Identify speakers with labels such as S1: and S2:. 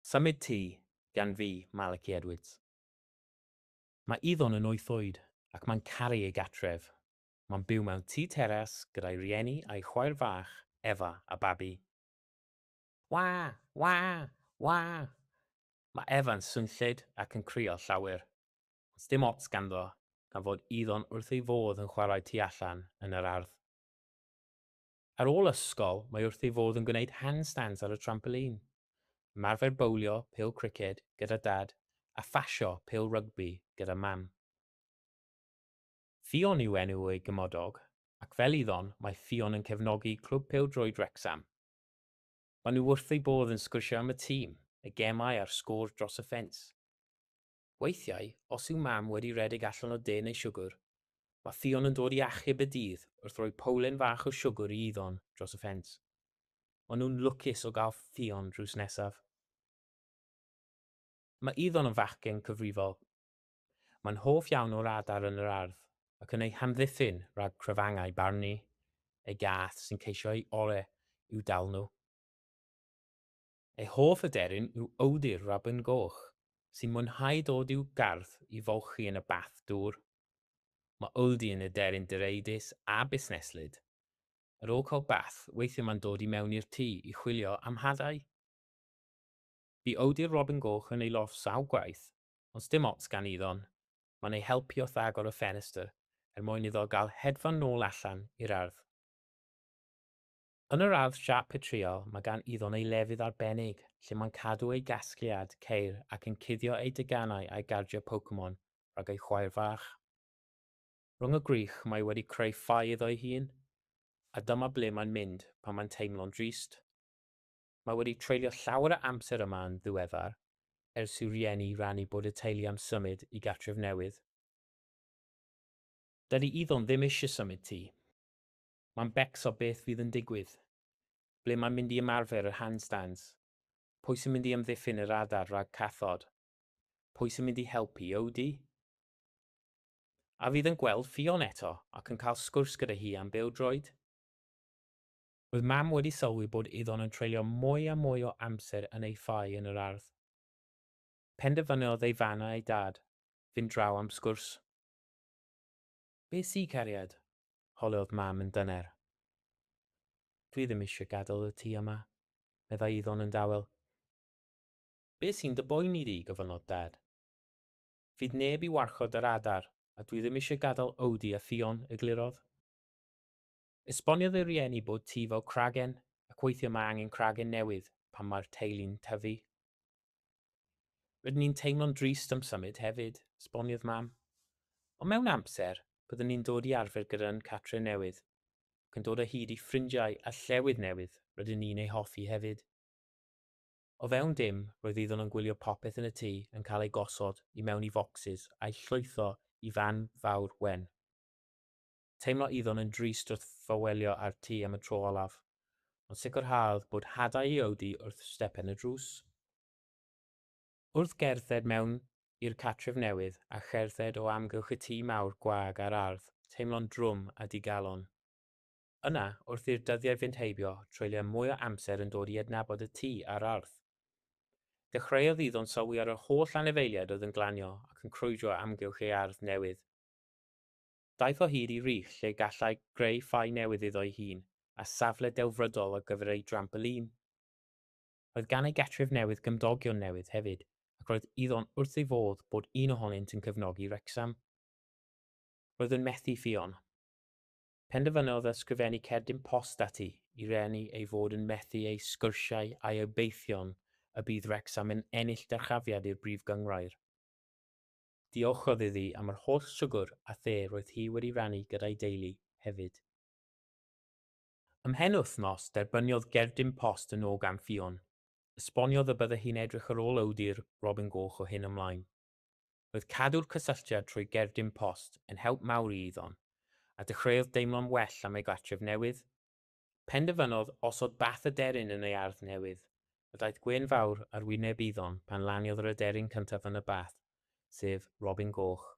S1: Symud Tŷ gan fi, Malachy Edwards. Mae Iddon yn wyth oed ac mae'n caru ei gartref. Mae'n byw mewn tŷ teras gyda'i rieni a'i chwaer fach, Efa, a babi. Wa! Wa! Wa! Mae Efa'n swnllyd ac yn crio llawer, ond 'sdim ots ganddo gan fod Iddon wrth ei fodd yn chwarae tu allan yn yr ardd. Ar ôl ysgol, mae wrth ei fodd yn gwneud handstands ar y trampolin, ymarfer bowlio, pêl criced gyda Dad a phasio pêl rygbi gyda Mam. Ffion yw enw ei gymydog, ac fel Iddon, mae Ffion yn cefnogi Clwb Pêl-droed Wrecsam. Maen nhw wrth eu bodd yn sgwrsio am y tîm, y gemau a'r sgôr dros y ffens. Weithiau, os yw Mam wedi rhedeg allan o de neu siwgr, mae Ffion yn dod i achub y dydd wrth roi powlen fach o siwgr i Iddon dros y ffens. Maen nhw'n lwcus o gael Ffion drws nesaf. Mae Iddon yn fachgen cyfrifol. Mae'n hoff iawn o'r adar yn yr ardd ac yn eu hamddiffyn rhag crafangau Barney, ei gath sy'n ceisio ei orau i'w dal nhw. Ei hoff aderyn yw Owdi'r Robin Goch, sy'n mwynhau dod i'w gardd i folchi yn y bath dŵr. Mae Owdi yn aderyn direidus a busneslyd. Ar ôl cael bath, weithiau mae'n dod i mewn i'r tŷ i chwilio am hadau. Bu Owdi'r Robin Goch yn ei lofft sawl gwaith, ond 'sdim ots gan Iddon. Mae'n ei helpu wrth agor y ffenestr er mwyn iddo gael hedfan nôl allan i'r ardd. Yn yr ardd siâp petryal mae gan Iddon ei lefydd arbennig lle mae'n cadw ei gasgliad ceir ac yn cuddio ei deganau a'i gardiau Pokemon rhag ei chwaer fach. Rhwng y gwrych mae wedi creu ffau iddo'i hun, a dyma ble mae'n mynd pan mae'n teimlo'n drist. Mae wedi treulio llawer o amser yma yn ddiweddar, ers i'w rieni rannu bod y teulu am symud i gartref newydd. Dydy Iddon ddim eisiau symud tŷ. Mae'n becso beth fydd yn digwydd. Ble mae'n mynd i ymarfer yr handstands? Pwy sy'n mynd i amddiffyn yr adar rhag cathod? Pwy sy'n mynd i helpu Owdi? A fydd yn gweld Ffion eto ac yn cael sgwrs gyda hi am bêl-droed? Roedd Mam wedi sylwi bod Iddon yn treulio mwy a mwy o amser yn ei ffau yn yr ardd. Penderfynodd ei fan a'i dad fynd draw am sgwrs. Be sy, cariad? holodd Mam yn dyner. Dwi ddim eisiau gadael y tŷ yma, meddai Iddon yn dawel. Be sy'n dy boeni di? gofynnodd Dad. Fydd neb i warchod yr adar, a dwi ddim eisiau gadael Owdi a Ffion, eglurodd. Esboniodd ei rieni bod tŷ fel cragen, ac weithiau mae angen cragen newydd pan mae'r teulu'n tyfu. Rydyn ni'n teimlo'n drist am symud hefyd, esboniodd Mam. Ond mewn amser, byddwn ni'n dod i arfer gyda'n cartre newydd, ac yn dod o hyd i ffrindiau a llewydd newydd rydyn ni'n eu hoffi hefyd. O fewn dim, roedd Iddon yn gwylio popeth yn y tŷ yn cael eu gosod i mewn i focsys a'u llwytho i fan fawr wen. Teimlo Iddon yn drist wrth fawelio â'r tŷ am y tro olaf, ond sicrhaodd bod hadau i Oudi wrth stepen y drws. Wrth gerdded mewn i'r cartref newydd a cherdded o amgylch y tŷ mawr gwag a'r ardd, teimlo'n drwm a digalon. Yna, wrth i'r dyddiau fynd heibio, treuliai mwy o amser yn dod i adnabod y tŷ a'r ardd. Dechreuodd Iddon sylwi ar yr holl anifeiliaid oedd yn glanio ac yn crwydro o amgylch ei ardd newydd. Daeth o hyd i rych lle gallai greu ffau newydd iddo'i hun a safle delfrydol ar gyfer ei drampolîn. Roedd gan ei gartref newydd gymdogion newydd hefyd, ac roedd Iddon wrth ei fodd bod un ohonynt yn cefnogi Wrecsam. Roedd yn methu Ffion. Penderfynodd ysgrifennu cerdyn post ati i rannu ei fod yn methu ei sgyrsiau a'i obeithion y bydd Wrecsam yn ennill dyrchafiad i'r Brif Gynghrair. Diolchodd iddi am yr holl siwgr a the roedd hi wedi rannu gyda'i deulu hefyd. Ymhen wythnos, derbyniodd gerdyn post yn ôl gan Ffion. Esboniodd y bydde hi'n edrych ar ôl Owdi'r Robin Goch o hyn ymlaen. Roedd cadw'r cysylltiad trwy gerdyn post yn help mawr i Iddon, a dechreuodd deimlo'n well am ei gartref newydd. Penderfynodd osod bath aderyn yn ei ardd newydd, a daeth gwên fawr ar wyneb Iddon pan laniodd yr aderyn cyntaf yn y bath, sef Robin Goch.